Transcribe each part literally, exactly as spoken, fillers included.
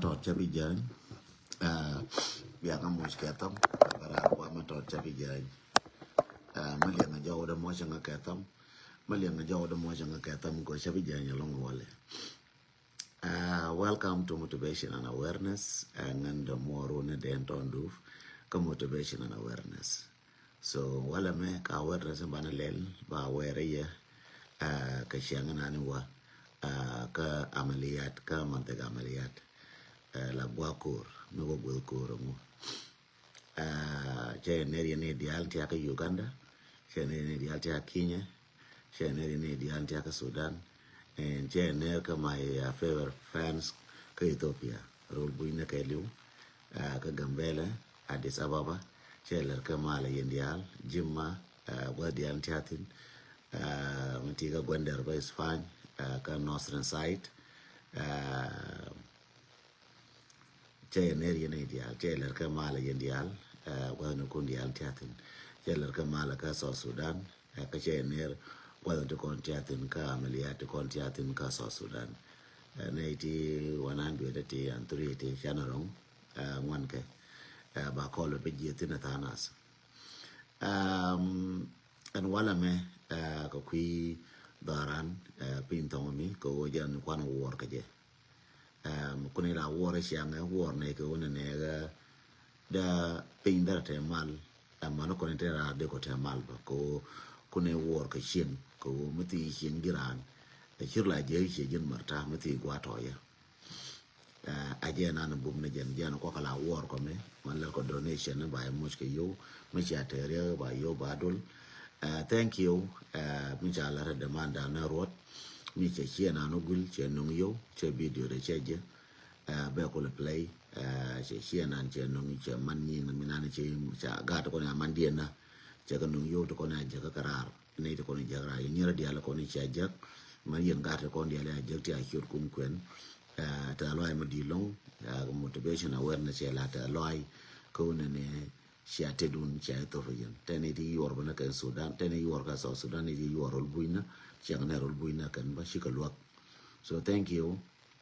Tɔt cä bi jäny. Bia ŋa muc kɛ thɔm. Bara wa ma tɔt cä bi jäny. Ma liɛŋ a jɔw da muc ŋa kɛ thɔm. Ma liɛŋ a jɔw da muc ŋa kɛ thɔm ko cä bi jäny along wale. Welcome to motivation and awareness. Ŋan da muɔru ni den tɔn duf ka motivation and awareness. So wala mɛ ka awareness in bana lɛl ba aware yɛ. Ka ciaŋ nani wa ka amaliyat, ka mantik amaliyat. La gua kor mi wa guil kor mu. Cɛ ner yɛ ni dial tia ka Uganda. Cɛ ner yɛ ni dial tia Kenya. Cɛ ner yɛ ni dial tia ka Sudan. And cɛ ner ka my favorite fans ka Ethiopia. Rol buy na kɛ liw. Ka Gambela, Addis Ababa. Cɛ ler ka mala yɛn dial Jimma. Gua dial tia thin. Mi ti ka Gwender ba Spain. Ka northern side. Cɛ yɛ ner yɛn dial, cɛ yɛ ler kɛ malɛ yɛn dial. Guath ni kun dial tiathin. Cɛ ler kɛ malɛ kɛ South Sudan. Kä cɛ yɛ ner guath ni kun tiathin kä amaliya ti kun tiathin kä South Sudan. Nɛ iti one hundred ti and three ti canɛ rɔŋ. Ŋuan kɛ ba kɔl bɛ jiɛ thin a thanas. Ɛn walɛ mɛ kɛ kui̱ dhɔran piny thɔŋ mi kɛ wä jɛ ni kuan wuɔr kɛ jɛ. Ɛm, kuni la wuɔr ciaŋ ɛ wuɔr nɛ kɛ wuni nɛ ɣä da piny dara tɛ mal. Ɛm, mani kuni tɛ ra deko tɛ mal ba ko kuni wuɔr kɛ cieŋ kɛ wuni mi thi cieŋ jiran. Ɛ cir la jɛ cie jin marta mi thi gua tɔ yɛ. Ɛ jɛ nan bum ni jɛn jɛn kɔ kala wuɔr kɔ mi man lɛ kɔ donation ni ba yɛ muc kɛ yow mi cia tɛ riɛ ba yow ba dul. Ɛ, thank you. Ɛ, mi ca la rɛ demand dan ni ruɔt. Mi cɛ ciɛ nan gul cɛ nung yow cɛ video de cɛ jɛ. Ɛ, bɛ kul play. Ɛ, cɛ ciɛ nan cɛ nung cɛ man nyin mi nan cɛ ca gat kɔn ya man diɛ na. Cɛ ka nung yow ti kɔn ya jɛ ka karar. Ni ti kɔn jɛ karar. Nyira dial kɔn cɛ jɛ. Man yen gat kɔn dial ya jɛ ti a ciot kum kwen. Ɛ, tɛ lɔy ma di long. Ɛ, motivation awareness cɛ la tɛ lɔy. Ko ne ne cia tedun cia ithop yɛn. Tɛn iti yuɔr bä na kɛn Sudan, tɛn iti yuɔr ka South Sudan, iti yuɔr rol bui̱na, cia kɛ nɛ rol bui̱na kɛn bä ci kɛ luak. So thank you.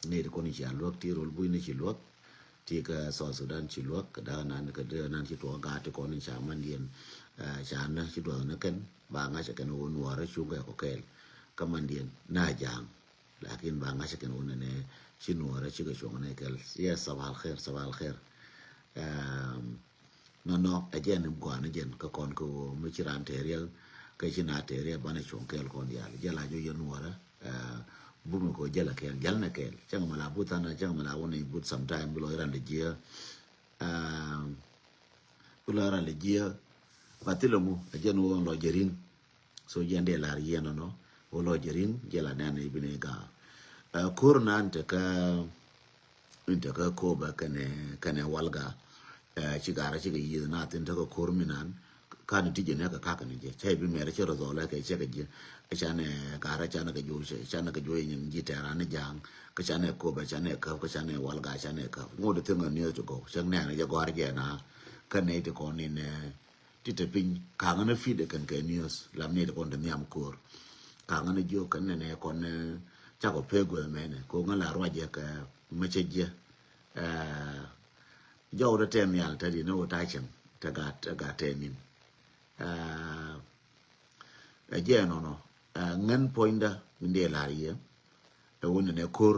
Nɛ ti kɔn cia luak ti rol bui̱na ci luak. Ti ka South Sudan ci luak, ka dak nan ka dee nan ci tuɔk gaa ti kɔn cia man diɛn. Ɛ, cia na ci duɔth na kɛn ba ŋa̱c kɛn wun nuɔrɛ cuŋ kɛ kɔ kɛɛl. Ka man diɛn na jaŋ. Lakin ba ŋa̱c kɛn wun nɛ ci nuɔrɛ ci kɛ cuŋ nɛ kɛl. Yes, sabah al khair, sabah al khair. Ɛm, Nɔnɔ ɛ jɛn ni gua̱a̱n jɛn kä kɔn kä ɣöö mi ci raan tɛɛriɛ kä ci na tɛɛriɛ banɛ cuɔ̱ŋ kɛɛl kɔn diaal jɛl a jɔ yɛn nuɔrɛ. Bumɛ kɔ jɛl a kɛɛl jɛl nɛ kɛɛl cäŋ mɛ la but than cäŋ mɛ la wun ni but sometime bi lɔ iran lɛ jiɛ. Bi lɔ iran lɛ jiɛ. Ba thilɛ mu ɛ jɛn wun lɔ jɛ riŋ. So jiɛn dee lar yiɛn nɔnɔ wä lɔ jɛ riŋ jɛ la nɛn ibi ni gaa. Ɛ, kor nan te kä in te kä kobɛ kɛnɛ kɛnɛ walga. Ɛ, ci garɛ ci kɛ yieth na thin te kä kor mi nan. Kan ti jɛ nɛ kɛ kak ni jɛ cɛ ibi mɛrɛ cɛ rɔ dhɔlɛ kɛ cɛ kɛ jɛ. Ɛ canɛ garɛ canɛ kɛ jo canɛ kɛ jo nyin ji tɛra ni jaŋ. Kä canɛ kobɛ canɛ käp kä canɛ walga canɛ käp ŋot thin ŋa nieth ti gɔw cɛ nɛn jɛ gɔr jɛ na. Kä nɛ ti kɔn ni nɛ. Ti te piny kaŋä ni feed kɛn kɛ news lam ni ti kɔn ti nhiam ko̱r. Kaŋä ni jiök kɛn ni nɛ kɔn ni cakɔ pek guɛ mɛnɛ ko ŋä la ruacɛ kɛ mecɛ jiɛ. Jɔw ti tɛn nhial te di ni wä ta cɛŋ te gat te gat tɛ nin. Ɛ jɛ nɔnɔ ŋän puɔ̱nydä mi dee lar yɛ. Ɛ wä ni nɛ ko̱r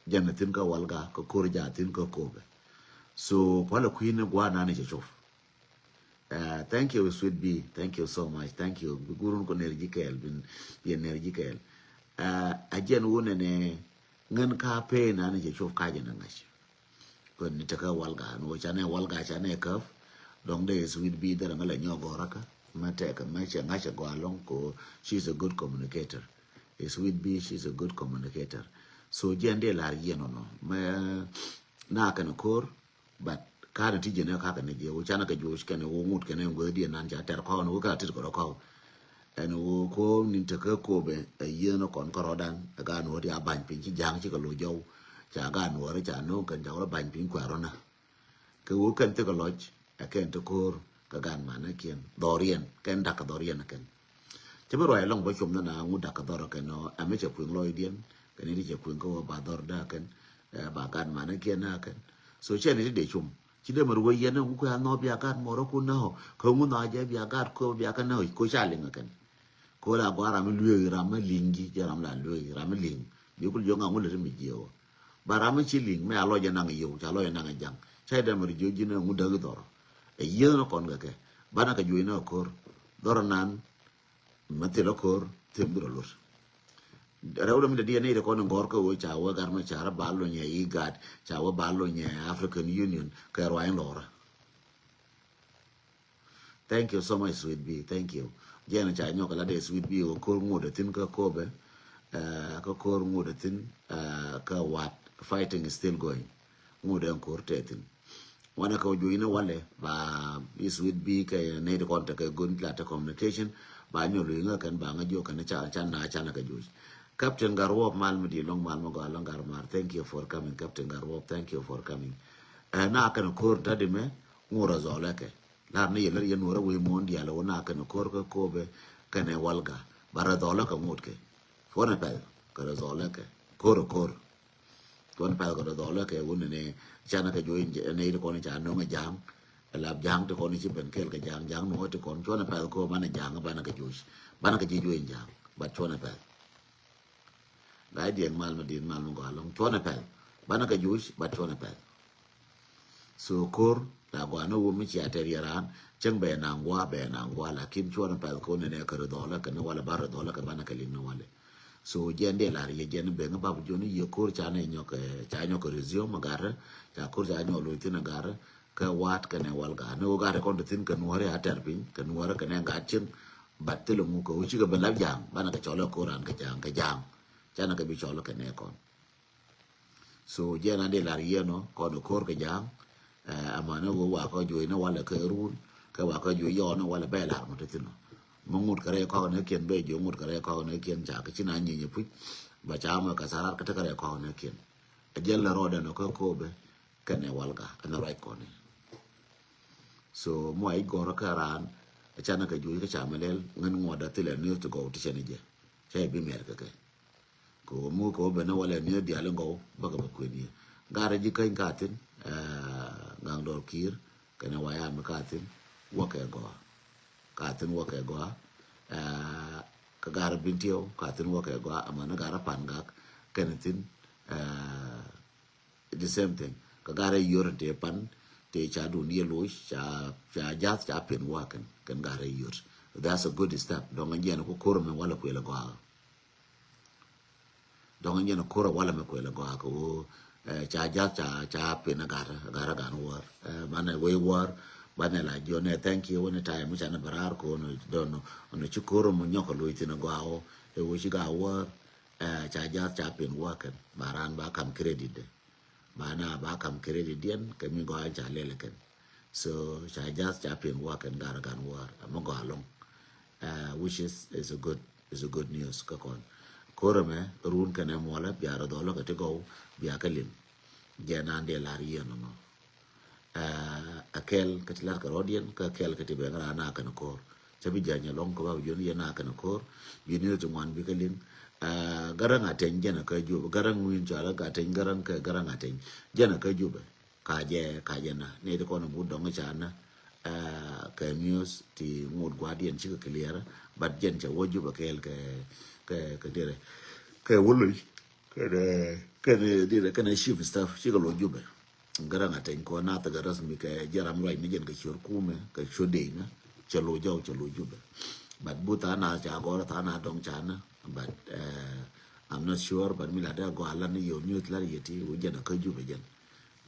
jɛn thin kä walga kä ko̱r ja thin kä kobɛ. So kualɛ kui̱ ni gua̱a̱r nani cɛ cop. Thank you sweet B, thank you so much, thank you. Bi gurun ko ner jikel bin bi ner jikel. A jɛn wunɛ ne ŋän ka pe na ni jɛ cop ka jɛ na ŋac. Ko ni tɛ ka walga no cha ne walga cha ne kaf. Dong de sweet B dara ngala nyogora ka ma tɛ ka ma cha ŋac go along ko. She's a good communicator. Sweet B, she's a good communicator. So jɛn de lar yɛn no ma na kan kor. But ka̱n ti jɛn ɛ kakɛ ni jɛ wä canɛ kɛ juɔc kɛn wä ŋut kɛn ɛ ŋuäth diɛ nan ca tɛr kɔn wä ka tit kɛ rɔ kɔw. Ɛn wä ko nin te kä kobɛ ɛ yieen kɔn kärɔdan ɛ gan wä ti a ba̱ny piny ci ja̱ŋ ci kɛ lo̱c jɔw. Ca gan wä ri ca no̱o̱ŋ kɛn ca wä rɔ ba̱ny piny kuɛ rɔ na. Kɛ wä kɛn thikɛ lɔc ɛ kɛn te ko̱o̱r kɛ gan manɛ kiɛn dhɔriɛn kɛn da̱k kɛ dhɔriɛn ɛ kɛn. Cä bi ruac ɛlɔ̱ŋ bä com nana ŋut da̱k kɛ dhɔr ɛ kɛn ɔ ɛmɛ cɛ kuiŋ lɔcdiɛn kɛn iti cɛ kuiŋ kä wä ba dhɔr da̱k kɛn. Ɛ ba gat manɛ kiɛ nä kɛn. So cɛ ni ti dee cum. Ci dee mɛ ruwee yɛn ni ŋu kuɛ anhɔ bia gat mɔrɔ ku nä hɔ. Kɛ ŋu nhɔ jɛ bia gat ko bia kɛ nä hɔ ko ca liŋ kɛn. Ko la gua ram mi lueek ram mi liŋ ji jɛ ram la lueek ram mi liŋ. Bi kul jiɔ ŋa ŋu lɛ ti mi jiɛ wä. Ba ram mi ci liŋ mɛ a lɔc ɛ naŋ yio̱w ca lɔc ɛ naŋ jaŋ. Ca dee mɛ ri jiɔ ji̱n ɛ ŋu däk dhɔrɔ. Ɛ yieth ni kɔn kɛ kɛ banɛ kɛ juɔc ni kɛ ko̱r. Dhɔrɔ nan mɛ thil kɛ ko̱r thil mi rɔ luɔt. Rɛw dɛ mi dee diɛ ni ri kɔn in gɔr kɛ wee ca wee gar mɛ ca rɛ ba luny ɛ IGAD ca wee ba luny ɛ African Union kɛ ruany lɔrä. Thank you so much, Sweet B. Thank you. Jɛn ca nyɔk la dee Sweet B wä ko̱r ŋot a thin kä Kobe. Kä ko̱r ŋot a thin kä wat fighting is still going. Ŋot a ko̱r tɛ thin. Wanɛ kä juɔc ni walɛ ba i Sweet B kɛ nɛy ti kɔn tekɛ gun la te communication ba nyɔl wi̱i̱ ŋä kɛn ba ŋä jiɔ kɛn ca ca na ca na kɛ juɔc. Captain Garwok mal mi di lɔŋ mal mi gɔaa lɔŋ gar mar. Thank you for coming, Captain Garwok. Thank you for coming. Ɛ na kɛn ko̱r ta di mɛ ŋot a zɔlɛ kɛ. Lar ni yɛ lär yɛ nuɔrä wee muɔ̱ɔ̱n diaal wä na kɛn ko̱r kä Kobe kɛn ɛ walga ba rɛ dhɔlä kɛ ŋot kɛ. Cuɔnɛ pɛl kɛ rɛ dhɔlä kɛ ko̱r ɛ ko̱r. Cuɔnɛ pɛl kɛ rɛ dhɔlä kɛ wun ni canɛ kɛ juɔc ni ti kɔn ca no̱ŋ ɛ ja̱a̱ŋ. Ɛ lap ja̱a̱ŋ ti kɔn ci ben kɛɛl kɛ ja̱a̱ŋ ja̱a̱ŋ nuɔ̱ɔ̱ ti kɔn cuɔnɛ pɛl ko̱r banɛ ja̱a̱ŋ banɛ kɛ juɔc banɛ kɛ ji̱ juɔc ja̱a̱ŋ. But cuɔnɛ pɛl. Gaa i̱ diɛŋ mal mi di̱i̱t mal mi gɔaa lɔ̱ŋ cuɔnɛ pɛl. Banɛ kɛ juuc bat cuɔnɛ pɛl. So ko̱r la gɔaa ni wum mi cia tɛr yɛ raan cäŋ bɛ naŋ gua̱a̱ bɛ naŋ gua̱a̱ lakin cuɔnɛ pɛl ko̱r nɛnɛ kɛ ri dhɔlä kɛ ni walɛ bar ri dhɔlä kɛ banɛ kɛ liŋ ni walɛ. So jiɛn dee lar yɛ jiɛn ben ŋä bap jiɔni yɛ ko̱r ca ni nyɔk ca nyɔk kɛ resume a garä ca ko̱r ca nyɔk loc thin a garä. Kɛ wa̱a̱t kɛnɛ walga ni wä gat kɔn ti thin kɛ nuɔ̱ɔ̱ri a tɛr piny kɛ nuɔ̱ɔ̱ri kɛnɛ gat cieŋ. But thilɛ ŋu kɛ wä cikɛ ben la ja̱a̱ŋ banɛ kɛ cɔl ɛ ko̱r an kɛ ja̱a̱ŋ kɛ ja̱a̱ŋ. Canɛ kɛ bi cɔl ɛ kɛnɛ kɔn. So jiɛn an dee lar yiɛn ɔ kɔn ɛ ko̱r kɛ ja̱a̱ŋ. Ɛmani wä wa kɔ juɔc ni walɛ kɛ run kɛ wa kɔ juɔc yɔɔni walɛ bɛ lar mɔ ti thin ɔ. Mi ŋut kɛ rɛy kɔk ni kiɛn bɛ jiɔc ŋut kɛ rɛy kɔk ni kiɛn ca kɛ ci na nyieny ɛ puc. Ba ca mɔ kɛ sarar kɛ tekɛ rɛy kɔk ni kiɛn. A jiɛn lɛ rɔɔdɛ nɔ kä Kobe. Kɛnɛ walga ɛn ruac kɔni. So mua i̱ gɔrä kä raan. Canɛ kɛ juuc kä ca mɛ lɛl ŋän ŋuɔda thilɛ ni̱r ti gɔw ti cɛn i̱ jɛ. Cɛ i̱ bi mɛr kɛ kɛ. Kɛ wä mu kɛ wä ben ni walɛ ni̱r diaal in gɔw bäkɛ bɛ kuën yɛ. Garɛ ji̱ käny ka thin. Gaŋ dɔr ki̱i̱r kɛnɛ wayam ka thin. Wäkɛ gɔa ka thin wäkɛ gɔa. Kɛ garɛ bin tiɛw ka thin wäkɛ gɔa amäni garɛ pan gak kɛnɛ thin. The same thing. Kɛ garɛ yör te pan te ca dun yɛ loc ca ca jath ca pen wa kɛn kɛn garɛ yör. That's a good step. Dɔŋ jiɛn ku kor mɛ wala kuɛl gɔaa. Dɔŋ jiɛn kor wala mɛ kuɛl gɔaa kɛ wo. Ca jath ca ca pen a garɛ garɛ gan wär. Banɛ wei wär. Banɛ la jiɔ nɛ thank you wani time mi ca nɛ barar ko no dɔn no ci kor mɛ nyɔk loc thin gɔaa wo. E wo ci ga wär. Ca jath ca pen wa kɛn ba ran ba kam credit de. Ba na ba kam credit diɛn kɛ mi gɔaa ca lɛl kɛn. So ca jath ca pen wa kɛn gar gan war mi gɔaa lɔŋ. Which is is a good is a good news kä kɔn. Korɛ mɛ run kɛn ɛ muɔlɛ bia rɔ dhɔlɔ kɛ ti gɔw bia kɛ lim. Jɛ nan dee lar yien nɔ. A kɛl kä ti lat kɛ rɔɔdiɛn kä kɛl kä ti bɛn ran na kɛn ko̱r. Cä bi jany alɔŋ kä ba bi jiɔn yɛn na kɛn ko̱r. Bi ni ti ŋuan bi kɛ liŋ. Garaŋ a teny jɛn a kä Jubɛ garaŋ ŋuin cɔal a teny garaŋ kɛ garaŋ a teny jɛn a kä Jubɛ. Ka jɛ ka jɛ na ni ti kɔn a but dɔŋ ca na. Kɛ miös ti ŋut gua̱diɛn cikɛ clear. But jɛn cɛ wä Jubɛ kɛɛl kɛ kɛ kɛ dirɛ kɛ wä loc. Kɛnɛ kɛnɛ dirɛ kɛnɛ chief staff cikɛ loc Jubɛ. Garaŋ a teny kɔ na thɛkɛ rasmi kɛ jɛ ram ruac ni jɛn kɛ ciör kumɛ kɛ ciör dec na. Cɛ loc jɔw cɛ loc Jubɛ. But bu tha̱a̱ na ca gɔr tha̱a̱ na dɔŋ ca na. But I'm not sure but mi la dee gɔaa la ni yɛ nyuth la yɛ ti wä jɛn a kä Jubɛ jɛn.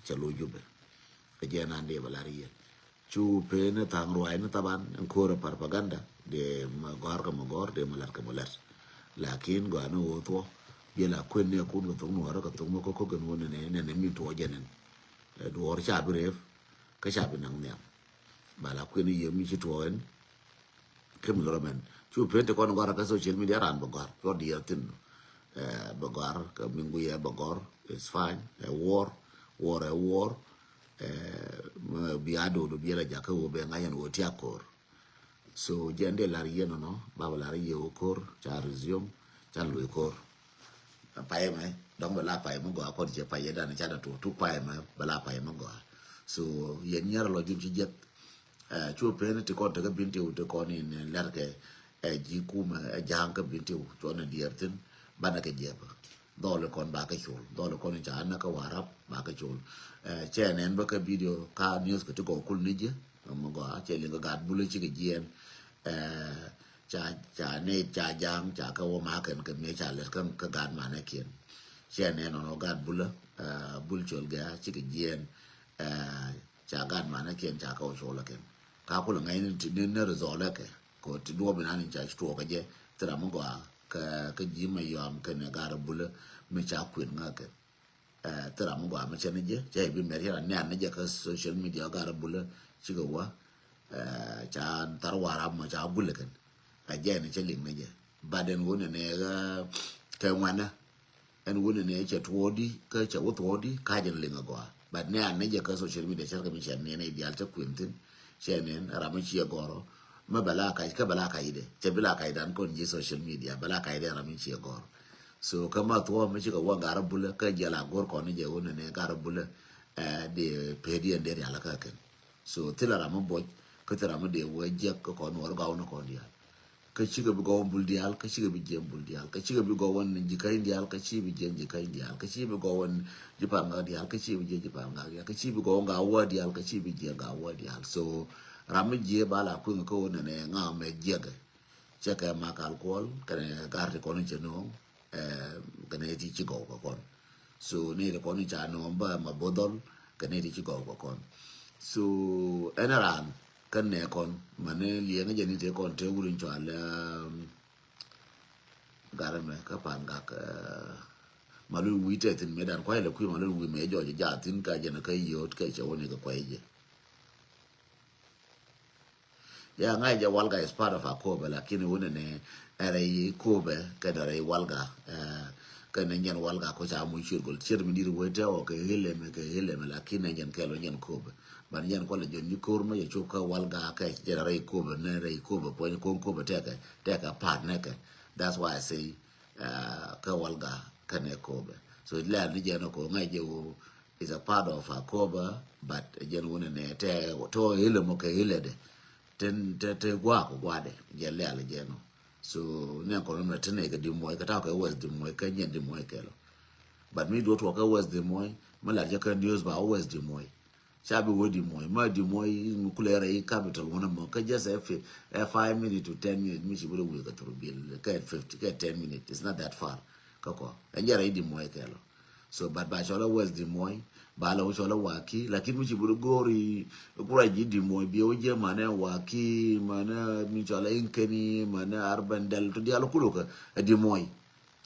Cɛ loc Jubɛ. Kɛ jɛ na dee bɛ lar yɛ. Cu pen thaŋ ruaacni thaban in ko̱rɛ propaganda dee mɛ gɔ̱a̱r kɛ mɛ gɔ̱a̱r dee mɛ lat kɛ mɛ lat. Lakin gɔaa ni ɣöö thuɔ biɛ la kuën ni akun kɛ thok nuɔ̱ɔ̱rä kɛ thok mɛ ko̱k ko̱k in ɣöö nɛnɛ nɛnɛ min tuɔɔk jɛ nɛn. Duɔ̱ɔ̱r ca bi reep kä ca bi naŋ nhiam. Ba la kuën ni yiem mi ci tuɔɔk in. Kä mi lorɔ mɛn cu pen ti kɔn gɔ̱a̱r kä social media ran bɛ gɔ̱a̱r cuɔt diɛɛr thin. Bɛ gɔ̱a̱r kɛ mi ŋuiyɛ bɛ gɔ̱a̱r. It's fine. Ɛ war. War ɛ war. Bia dodo bia la jakä wä bɛ ŋa̱c ɛn wä tiak ko̱r. So jɛn dee lar yien nɔ ba bɛ lar yie wä ko̱r ca resume ca luc ko̱r. Payɛ mɛ Dɔ̱ŋ bɛ la pay mi gɔaa kɔn cɛ pay yɛ dan ca da tuk tuk pay mɛ bɛ la pay mi gɔaa. So yɛn nyɛr lɔ jun ci jiɛth. Cu pen ti kɔn tekɛ bin ti wut ti kɔn in lɛr kɛ ɛ ji̱ kumɛ ɛ ja̱a̱ŋ kä bin ti wut cuɔn in diɛɛr thin banɛ kɛ jiɛpä. Dhɔli kɔn ba kɛ col dhɔli kɔn in ca an na kä Warap ba kɛ col. Cɛ nɛn bä kä video ka news kɛ ti gɔɔ kul ni jiɛ. Mi gɔaa cɛ liŋ kɛ gat bulä cikɛ jiɛn. Ca ca ne ca jaŋ ca kɛ wä makɛn kɛ mëë ca lɛt kä gat manɛ kiɛn. Cɛ nɛ nɔnɔ gat bulä bul col gɛ cikɛ jiɛn. Ca gat manɛ kiɛn ca kɛ wä col kɛn ka kulɛ ŋa̱c ni ni result kɛ kɛ ti duɔp inan in ca ci tuɔɔk kɛ jɛ. Thira mi gɔaa kɛ kɛ ji̱ ma yɔam kɛn gat bulä mi ca kuɛn ŋä kɛn. Thil ram mi gɔaa mi cɛ ni jɛ cɛ ibi mɛr yɛn a nɛn ni jɛ kä social media gat a bulä cikɛ wä. Ca thar Warap mɔ ca bulä kɛn a jɛ ni cɛ liŋ ni jɛ. But ɛn wun ni ni kɛ ŋuɛnɛ ɛn wun ni ni cɛ tuɔɔdi kä cɛ wä tuɔɔdi ka jɛ ni liŋ a gɔaa. But nɛn ni jɛ kä social media cɛ kɛ mi cɛ ni ni dial cɛ kuɛn thin cɛ ni ram mi ci a gɔrɔ. Mɛ bɛ la kac kä bɛ la kac idɛ cɛ bi la kac dan kɔn ji̱ social media bɛ la kac idɛ ram mi ci a gɔrɔ. So kä ma thuɔ̱ɔ̱m mi cikɛ wä gat a bulä kä jɛ la go̱r kɔn ni jɛ wun ni ni gat a bulä. Ɛ di pedi ɛn di rial kä kɛn. So thil a ram mi boc kä thil ram mi dee wä jiɛk kä kɔn wär gaw ni kɔn dial. Kä cikɛ bi gɔw bul dial kä cikɛ bi jiɛn bul dial kä cikɛ bi gɔw wän ji̱ ka̱ny dial kä ci bi jiɛn ji̱ ka̱ny dial kä ci bi gɔw wän ji̱ pal ŋak dial kä ci bi jiɛn ji̱ pal ŋak dial kä ci bi gɔw ŋak wä dial kä ci bi jiɛn ŋak wä dial. So ram mi jiɛ ba la kuiŋ kä wun ni ni ŋak mɛ jiɛk. Cɛ kɛ Makal Kuɔl kɛnɛ gar ti kɔn cɛ nööŋ. Kɛnɛ ti ci gɔw kɛ kɔn. So ni ti kɔn ca nööŋ bä ma bodhɔl kɛnɛ ti ci gɔw kɛ kɔn. So ɛn raan kɛn nɛ kɔn mani liɛŋ jɛ ni ti kɔn te wuri cɔal. Gar mɛ kä pan gak ma lul wi̱i̱ tɛ thin mɛ dan kuay lɛ kui̱ ma lul wi̱i̱ mɛ jɔc jathin ka jɛn kä yot kɛ cɛ wuni kɛ kuay jɛ. Ya ŋa̱c jɛ Walga is part of Akobo lakini wunɛ ni ɛ rɛy Kobo kɛn rɛy Walga. Kɛn ni nyɛn Walga ko ca muc ciet gol ciet mi dir wete ɔ kɛ hilɛ mɛ kɛ hilɛ mɛ lakini ni nyɛn kɛl wɛ nyɛn Kobo. Ban nyɛn kualɛ jɔn ni kor mɛ jɛ cop kä Walga kɛ jɛ rɛy Kobo ni rɛy Kobo puɔny kon Kobo tɛkɛ tɛkɛ part nɛkɛ. That's why I say kä Walga kɛn ɛ Kobo. So lɛl ni jɛ ni ko ŋa̱c jɛ wo is a part of Akobo, but jɛn wunɛ nɛ tɛ tɔ ilɛ mɔ kɛ ilɛ dɛ. Tɛ tɛ tɛ guak guadɛ jɛ lɛl jɛ nɔ. So nɛ kɔn mɛ tɛ nɛ kɛ Dimɔy kɛ taw kɛ West Dimɔy kɛ nyɛn Dimɔy kɛ lɔ. But mi duɔ tuɔ kɛ West Dimɔy mɛ lat jɛ kɛ news ba West Dimɔy. Ca bi wä Dimɔy ma Dimɔy mi kulɛ rɛ i capital wunɛ mɔ kɛ just a fi a five minute to ten minute mi ci bi rɛ wä kɛ through bil kɛ fifty kɛ ten minute, it's not that far. Kɛ kɔ ɛn jɛ rɛ i Dimɔy kɛ lɔ. So but ba cɔlɛ West Dimɔy ba lɛ wä cɔlɛ Waki lakin mi ci buri gori kura ji Dimɔy bi wä jɛ manɛ Waki manɛ mi cɔlɛ Inkeni manɛ Arbandal to dial kulu kɛ Dimɔy.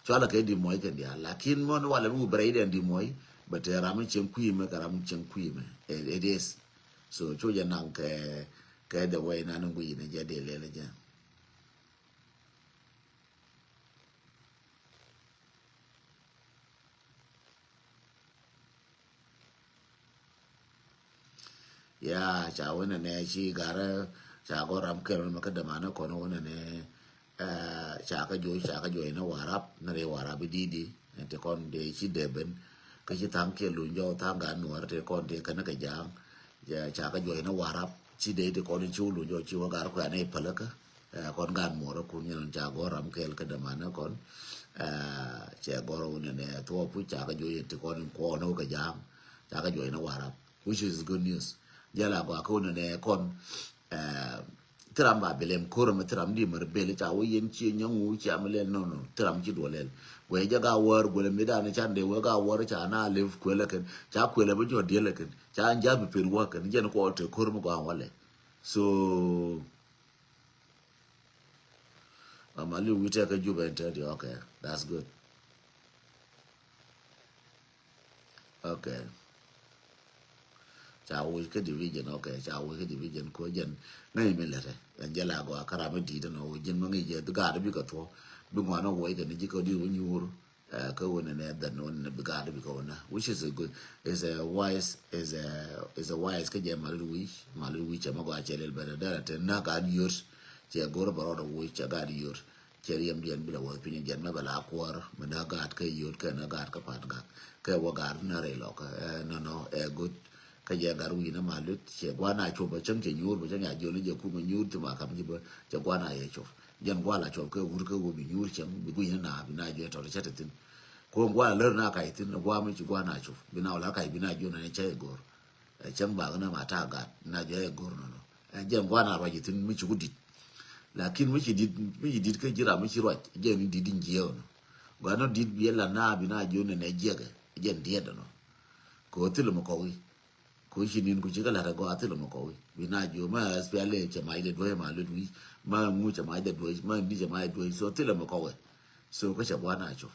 Cɔlɛ kɛ Dimɔy kɛ dial lakin mɔn walɛ mi wä bɛrɛ idɛn Dimɔy. But ram mi cieŋ kui̱ mɛ kɛ ram mi cieŋ kui̱ mɛ. It is. So cu jɛ naŋ kɛ kɛ the way nan in gui̱ ni jɛ dee lɛlɛ jɛ. Ya ca wä nɛnɛ ci garɛ ca gɔram kɛl mɛ kä dämanä kɔn wä nɛnɛ. Ca kä juɔc ca kä juɔc ni Warap ni ri Warap i di̱i̱di. Ti kɔn dee ci dee ben kä ci thaŋ kiɛ luny jɔw thaŋ gan nuɔr ti kɔn ti kɛn kɛ ja̱a̱ŋ. Ca kä juɔc ni Warap ci dee ti kɔn ci wä luny jɔw ci wä gar kuɛ ni päläkä. Kɔn gan muɔrä kun nyɛn ca gɔr ram kɛɛl kä dämanä kɔn. Cɛ gɔr wun nɛ thuɔ puc ca kä juɔc ti kɔn in kuɔn wä kɛ ja̱a̱ŋ. Ca kä juɔc ni Warap, which is good news. Jɛ la gɔaa kä wun nɛ kɔn. Thiram ba bilem kor mɛ thiram di mɛ rebel ca wä yen cie nyɔŋ wu cia mɛ lɛl no no thiram ci duɔ lɛl. Guɛ jɛ ga wär guɛ mi dan can de wä ga wär ca na lev kuɛlɛ kɛn ca kuɛlɛ bi jɔ diɛlɛ kɛn ca ja bi pel wä kɛn jɛn kɔ te kor mɛ gɔaa walɛ. So Mama li wite kä Juba in tɛt di, okay, that's good. Okay. Ca wuc kä division, okay, ca wuc kä division ko jɛn ŋäc mi lɛtɛ. Ɛn jɛ la gɔaa kä ram mi di̱i̱t ɛn ɔ ji̱n mi ŋi̱c jɛ bi gaat bi kɛ thuɔ bi ŋuan ɔ wuɔc kɛ ni ji̱ kä di̱i̱t wä nyuur. Kä wä nɛ nɛ dhɛn wä nɛ bi gaat bi kä wä nɛ, which is a good, is a wise, is a, is a wise kä jɛ Malit Wi̱i̱c, Malit Wi̱i̱c cɛ mɛ gɔaa cɛ lɛl bɛtɛ dɛrɛ te na gaat yot. Cɛ go̱r bɛ rɔɔdɛ wuc cɛ gaat yot. Cɛ riɛm diɛn bi la wäth piny diɛn mɛ bɛ la kuɔr mɛ na gaat kä yot kɛ na gaat kä pat gak kɛ wä gaat na rɛy lɔkä. Ɛ nɔnɔ ɛ gut. Kä jɛ gat wi̱i̱ na ma lut cɛ guan a cop a cäŋ cɛ nyuur bɛ cäŋ ya jiɔn jɛ kum a nyuur thim a kam ji̱ bä. Cɛ guan a yɛ cop jɛn guan a cop kɛ wur kɛ wä bi nyuur cäŋ bi gui̱n na bi na jɛ tɔt cɛ te thin. Ko guan a lär na kac thin guan mi ci guan a cop bi na wä la kac bi na jiɔn a cɛ go̱r. Ɛ cäŋ bak ni ma ta gat na jɛ go̱r nɔnɔ. Ɛ jɛn guan a ruac thin mi ci ku dit. Lakin mi ci dit mi ci dit kä ji̱ ram mi ci ruac jɛn ni dit in jiɛ nɔ. Guan nɔ dit bi la na bi na jiɔn ni nɛ jiɛkɛ jɛn diɛt nɔ. Ko thil mɛ kɔwi. Ko ci nin ku ci kä lat agɔ a thil mɛ kɔwi. Bi na jiɔn ma S P L A cɛ mac dɛ duɔ̱c ma lut wi̱c ma ŋu cɛ mac dɛ duɔ̱c ma ni cɛ mac dɛ duɔ̱c so thil mɛ kɔwi. So kä cɛ guan a cop.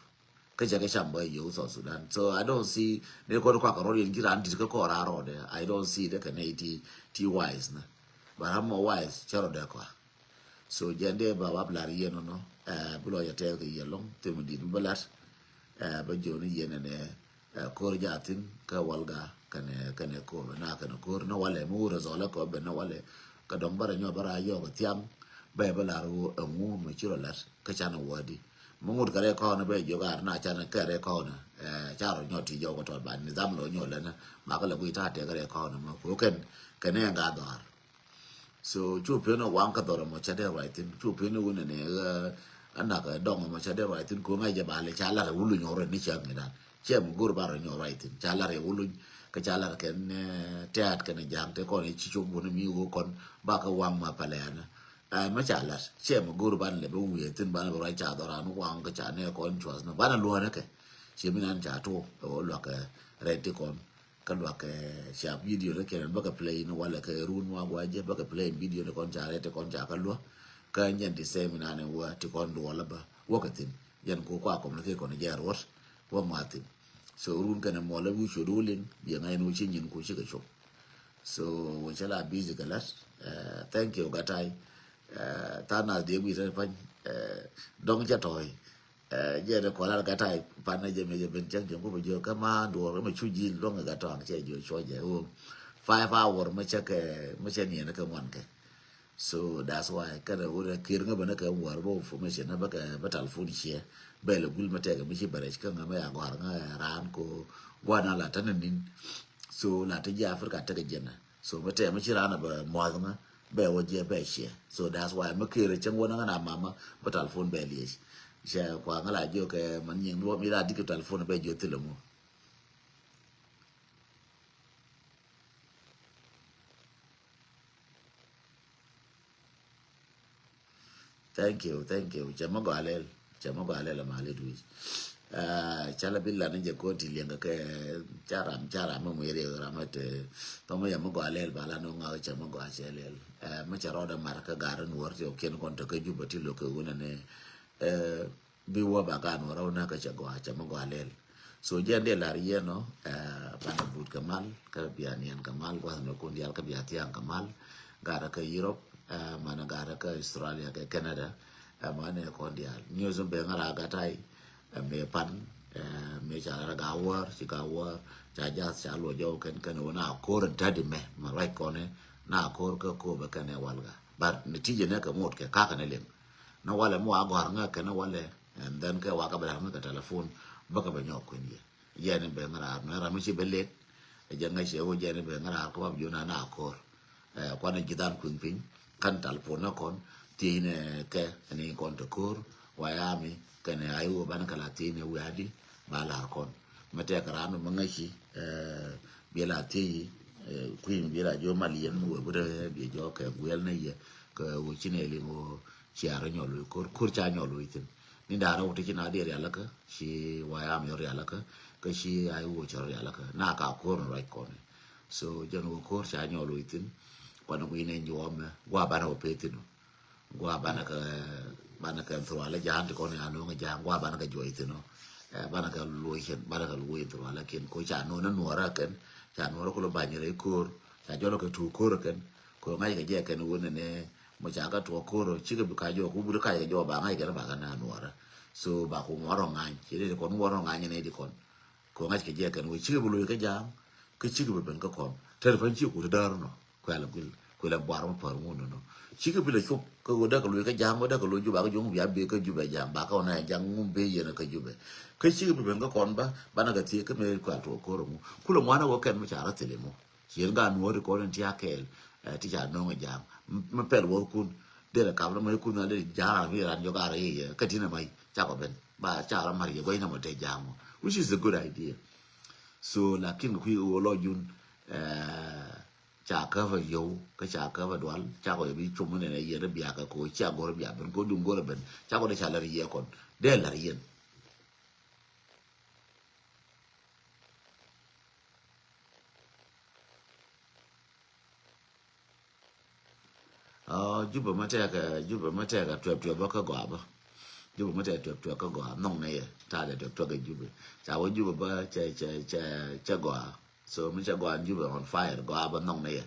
Kä cɛ kɛ cam bä yio̱w South Sudan. So I don't see ni kɔn kɔak rɔɔd yɛn ji̱ raan dit kä kɔɔr a rɔɔdɛ. I don't see dɛ kɛ nɛy ti ti wise na. But I'm more wise cɛ rɔɔdɛ kɔa. So jɛn dee ba wap lar yɛn nɔnɔ. Ɛ bi lɔ yɛ tɛɛth kɛ yɛ lɔŋ thim dit mi bä lat. Ɛ bä jiɔni yɛn ɛnɛ. Ɛ ko̱r jathin kä walga kɛnɛ kɛnɛ ko̱r na kɛnɛ ko̱r na walɛ mi wurɛ zɔlɛ kɔ ben na walɛ. Kä dɔŋ bärɛ nyɔ bärɛ a yɔk thiaŋ. Bɛ bä lar wu ɛŋu mɛ ci rɔ lat kä canɛ wädi. Mi ŋut kɛ rɛy kɔn bɛ jiök ar na canɛ kɛ rɛy kɔn. Ɛ ca rɔ nyɔ ti jɔk kɛ tɔt ba nidham lɔ nyɔ lɛnɛ. Ma kɛ lɛ guiy ta tɛk rɛy kɔn mɛ ko kɛn kɛnɛ ɛŋ ga dhɔar. So cu pen waŋ kä dhɔrɔ mɔ ca dee ruac thin cu pen wun ni ɛ nak dɔŋ mɔ ca dee ruac thin ko ŋa̱c jɛ ba lɛ ca lar wuluny ɔrɛ ni ca ŋidan. Cɛ mɛ go̱r ba rɔ nyɔ ruac thin ca lar wuluny kä ca lar kɛn tɛɛt kɛn ja̱a̱ŋ te kɔn ci cop wun mi wä kɔn ba kɛ waŋ ma palɛ anä. Ɛ mɛ ca lar cɛ mɛ go̱r ban lɛ bɛ wiɛ thin ban bɛ ruac ca dhɔran waŋ kä ca nɛ kɔn cuath nä ban luɔnɛ kɛ. Cɛ mi nan ca tuɔ ɛ wä luak kɛ rɛt ti kɔn. Kä luak kɛ ca video ni kɛn bä kɛ play ni walɛ kɛ run wa gua jɛ bä kɛ play video ni kɔn ca rɛ ti kɔn ca kä luak. Kä nyɛn ti same nani wa ti kɔn duɔlä bä wä kɛ thin. Yɛn ku kua kɔm ni kɛ kɔn jɛ ruɔt wä ma thin. So run kɛn mɔlɛ wu cu du liŋ yɛ ŋa̱c ni wu ci nyin ku ci kɛ cop. So wä cɛ la busy kɛ lat. Thank you gatai. Than na diɛ gui tɛ pany. Dɔŋ cɛ tɔy. Jɛ de kɔlar ka tai pan na jɛ mɛ jɛ ben cɛŋ jɛ ŋup jɛ kä ma duɔr mɛ cu ji̱ luɔŋ ka tɔŋ cɛ jɛ cuɔ jɛ wo. Five hour mɛ cɛ kɛ mɛ cɛ niɛn kɛ ŋuan kɛ. So that's why kɛ de wurɛ kir ŋä ben kɛ war bo information na bɛ kɛ bɛ telephone ciɛ. Bɛ lɛ gul mɛ tɛkɛ mɛ ci bɛ rɛc kä ŋä mɛ ya gɔr ŋä ran ko guana la tani nin. So la ti jɛ Africa tɛkɛ jɛ na. So mɛ tɛmɛ ci raan a bɛ muath ŋä bɛ wä jiɛ bɛ ciɛ. So that's why mɛ kere cɛŋ wä na ŋä na mama bä telephone bɛ liec. Cɛ kua ŋä la jiɔ kɛ mɛ nyiŋ luɔ mi la dik telephone bɛ jiɔ thilɛ mu. Thank you, thank you. Cɛ mɛ gɔaa lɛl, cɛ mɛ gɔaa lɛl ama lɛ duic. Ca la bi lan jɛ kɔn ti liɛŋ kɛ ca ram ca ram mɛ ŋuɛ riɛk ram mɛ te. Thɔmɔ yɛ mɛ gɔaa lɛl ba lan ŋa cɛ mɛ gɔaa cɛ lɛl. Mɛ cɛ rɔɔdɛ mar kɛ gar nuɔr ti ɔ kiɛn kɔn te kä Juba ti lo kɛ wunɛ ni. Bi wä ba gan wä rɔw na kä cɛ gɔaa cɛ mɛ gɔaa lɛl. So jɛn dee lar yɛn ɔ banɛ but kɛ mal kä bia niɛn kɛ mal guath nɔ kun dial kä bia thiaŋ kɛ mal. Garɛ kä Europe, manɛ garɛ kä Australia kɛ Canada. Manɛ kɔn dial news bɛ ŋa ra gatai. Mɛ pan mɛ ca lar ga wär ci ga wär ca jath ca luɔ jɔw kɛn kɛn wä na kor in tadi mɛ mɛ ruac kɔnɛ na kor kä kor bɛ kɛn ɛ walga. But ni tijɛ nɛ kɛ mot kɛ kakɛ nɛ liŋ. Ni walɛ mi wa gɔ̱a̱r ŋä kɛn walɛ. And then kɛ wa kɛ bɛ la̱r ŋä kɛ telephone bä kɛ bɛ nyɔk kui̱n yɛ. Yɛn bɛ ŋä raar ni ram mi ci bɛ lek. Ɛ jɛ ŋä cɛ wä jɛn bɛ ŋä raar kɛ wap jona na ko̱r. Ɛ kuan ji̱ dhan kui̱n piny kan telephone ni kɔn thiec ni kɛ ni kɔn te ko̱r. Wa ya mi kɛn ay wä ban kɛ la thiec ni wi̱i̱ adi ba la̱r kɔn. Mi tɛk ram mi ŋäci biɛ la thiec kui̱n biɛ la jiɔ mal yɛn mi wä bi rɛ biɛ jɔ kɛ guɛl ni yɛ kɛ wä ci ni liŋ wä. Cia rɔ nyɔl wec ko̱r ko̱r ca nyɔl wec thin. Ni da̱a̱ rɔ wä ti ci na diɛ rialikä ci wayam yɔ rialikä kä ci ay wä cɛ rɔ rialikä na ka ko̱r ni ruac kɔn. So jɛn wä ko̱r ca nyɔl wec thin. Kuan gui̱n ni nyuɔmɛ gua banɛ wä pee thin. Gua banɛ kɛ banɛ kɛ thurualä ja̱a̱n ti kɔn ya no̱o̱ŋ ja̱a̱n gua banɛ kɛ juɔc thin ɔ. Banɛ kɛ luɔc kɛn banɛ kɛ luɔc thurualä kɛn ko ca no̱o̱ŋ ni nuɔrä kɛn ca nuɔrä kolo bany rɛy ko̱r ca jɔlɔ kɛ tuuk ko̱r kɛn. Ko ŋa̱c kɛ jɛ kɛn wun ni mɔ ca kɛ tuɔk ko̱r ɔ cikɛ bi ka jɔk ku buri ka jɛ jɔk ba ŋa̱c kɛn ba kɛ na nuɔrä. So ba ku ŋuɔrɔ ŋa̱ny ci ri kɔn ŋuɔrɔ ŋa̱ny ni di kɔn. Ko ŋa̱c kɛ jɛ kɛn wun cikɛ bi luɔc kɛ ja̱a̱n. Kä cikɛ bi ben kä kɔn tɛr pany ci ku ti däär nɔ kuɛl guil. Kuɛ la buar mɔ pär ŋun nɔ. Cikɛ bi la cop kä ɣöö dee kɛ loc kä Ja̱a̱ŋ, ɣöö dee kɛ loc Jubɛ, kä Jubɛ bia bee kä Jubɛ Ja̱a̱ŋ, ba kä ɣöö na Ja̱a̱ŋ ŋun bee yɛn kä Jubɛ. Kä cikɛ bi ben kä kɔn bä, banɛ kɛ thiee kä mëë kuɛ tuɔɔk ko̱r ŋu. Kulɛ ŋuan ɛ ɣöö kɛn mi ca rɔ thil imɔ. Ciɛn gaat nuɔ̱ɔ̱ri kɔn in ti a kɛɛl, ɛ, ti ca nööŋ ɛ Ja̱a̱ŋ. M-, mi pɛl wäth kun, dee lɛ kap ni mɛ kun a lɛ ja̱a̱ŋ ram mi ran jɔk a rɛy yɛ, kä tinɛ mɛ, ca kɔ ben. Ba ca rɔ mar yɛ gua̱c na mɔ te Ja̱a̱ŋ mɔ. Which is a good idea. So, lakin kɛ kui̱ ɣöö lɔ jun, ɛ, ca käpä yio̱w, kä ca käpä dual, ca kɔ yɛ bi cum nɛnɛ yɛn rɛ biakɛ kɛ ɣöö cia go̱r biak ben, kɛ ɣöö duŋ go̱r ben, ca kɔ dee ca lär yɛ kɔn. Dee lär yɛn. Ɔ, Jubɛ mä tɛkɛ, Jubɛ mä tɛkɛ tuɛp tuɛp bä kä gɔaa bä. Jubɛ mä tɛkɛ tuɛp tuɛp kä gɔaa, nhɔŋ nɛ yɛ, ta̱a̱ dee tuɛp tuɛp kɛ Jubɛ. Ca wä Jubɛ bä cɛ, cɛ, cɛ, cɛ gɔaa. So mi cɛ gɔaa in Jubɛ on fire, gɔaa bä nhɔŋ nɛ yɛ.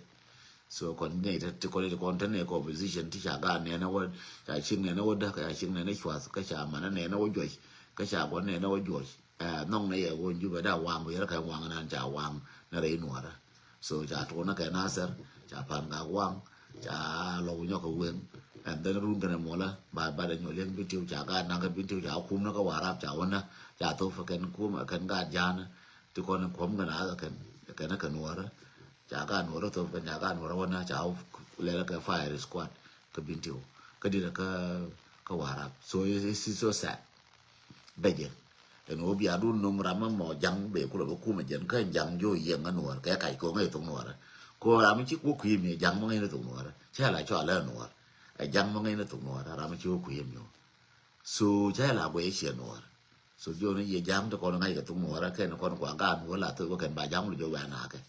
So kɔn nɛ te, te kɔn te kɔn te nɛ kɛ opposition ti ca gaat nɛnɛ wä, ca cik nɛnɛ wä däk, ca cik nɛnɛ cuath, kä ca manɛ nɛnɛ wä juɔc, kä ca guɔ nɛnɛ wä juɔc. Ɛ, nhɔŋ nɛ yɛ wä in Jubɛ da waŋ, yɛrɛ kɛ waŋ nan ca waŋ nɛ rɛy nuɔrɛ. So ca tuɔnä kɛ Nasir, ca pan gak waŋ, ca lɔk nyɔk kɛ weŋ. And then run kɛnɛ muɔlä, ba, ba dɛ nyɔk liɛŋ Bintiu, ca gaat naŋ kɛ Bintiu, ca kumnä kä Warap, ca wänä, ca thop kɛn kum, kɛn gaat ja̱a̱nä, ti kɔn kuɔm kɛn a kɛn, kɛn kɛ nuɔrä. Ca gaat nuɔrä thop kɛn, ca gaat nuɔrä wänä, ca lɛlä kɛ fire squad kä Bintiu. Kä dit kä, kä Warap. So it's, it's so sad. Bɛ jɛ. Ɛn ɣöö bia dun nom ram mɔ Ja̱ŋ bɛ kulɛ bä kumɛ jɛn kä Ja̱ŋ jo yiɛŋ ŋä nuɔr kɛ kac kɛ ŋäc thok nuɔr. Ko ram ci kuɔ kui̱ mi Ja̱ŋ mɔ ŋäc ni thok nuɔr. Cɛ la cɔal ɛ nuɔr. Ɛ Ja̱ŋ mɔ ŋäc ni thok nuɔr ram ci kuɔ kui̱ mi. So cɛ la guɛ ciɛ nuɔr. So jo ni yɛ Ja̱ŋ ti kɔn ŋa̱c kɛ thok nuɔr kɛn kɔn kua gaat nuɔr la thok kɛn ba Ja̱ŋ lu jo wɛ na kɛ.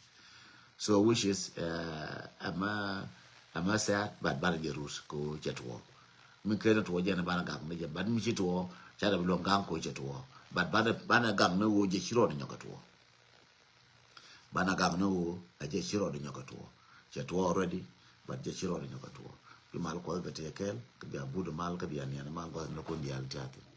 So which is, uh, ɛmɛ, ɛmɛ sad, but banɛ jɛ rut ko cɛ tuɔ. Mi kɛn tuɔ jɛ ni banɛ gak ni jɛ, but mi ci tuɔ, ca dɛ bi luɔŋ gaŋ ko cɛ tuɔ. But banɛ, banɛ gak ni wo jɛ ci rɔɔd nyɔk kɛ tuɔ. Banɛ gak ni wo, a jɛ ci rɔɔd nyɔk kɛ tuɔ. Cɛ tuɔ already, but jɛ ci rɔɔd nyɔk kɛ tuɔ. Bi mal kuɔth bɛ tɛ kɛl, kɛ bia bud mal, kɛ bia niɛn mal, guath ni kun dial tiathi.